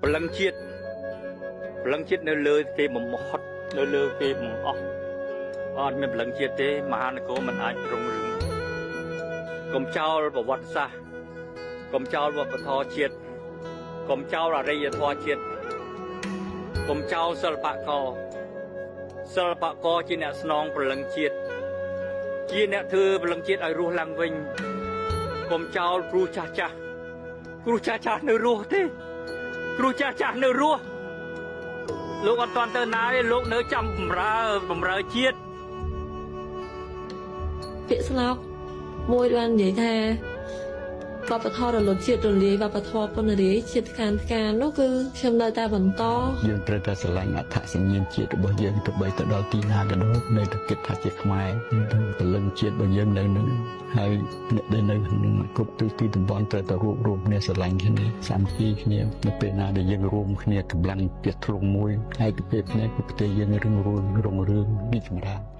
ព្រលឹងជាតិព្រលឹងជាតិនៅលើគេបំផុតនៅលើគេបង្អស់អត់មានព្រលឹងជាតិទេមហានគរមិនអាចរុងរឿងកុំចោលប្រវត្តិសាស្ត្រកុំចោលវប្បធម៌ជាតិកុំចោលអរិយធម៌ជាតិកុំចោលសិល្បករសិល្បករជាអ្នកស្នងព្រលឹងជាតិជាអ្នកធ្វើព្រលឹងជាតិឲ្យរស់ឡើងវិញកុំចោលគ្រូចាស់ចាស់គ្រូចាស់ចាស់នៅរស់ទេគ្រូចាស់ចាស់នៅរស់លោកអត់ទាន់ទៅណាទេលោកនៅចាំបំរើបំរើជាតិ ពាក្យស្លោកមួយបាននិយាយថាវប្បធម៌រលត់ជាតិរលាយវប្បធម៌ពនរាយជាតិខានផ្កានោះគឺខ្ញុំនៅតែបន្ត យើងត្រូវតែស្រឡាញ់អត្តសញ្ញាណជាតិរបស់យើងទៅបីទៅដល់ទីណាក៏ដោយនៅតែគិតថាជាខ្មែរព្រលឹងជាតិរបស់យើងនៅនឹងហើយអ្នកដែលនៅក្នុងគ្រប់ទិសទីតំបន់ត្រូវតែរួបរួមគ្នាស្រឡាញ់គ្នាសាមគ្គីគ្នានៅពេលណាដែលយើងរួមគ្នាកម្លាំងជាធ្លុងមួយឯកភាពគ្នាគឺប្រទេសយើងរឹងរួនរុងរឿងរីកចម្រើន។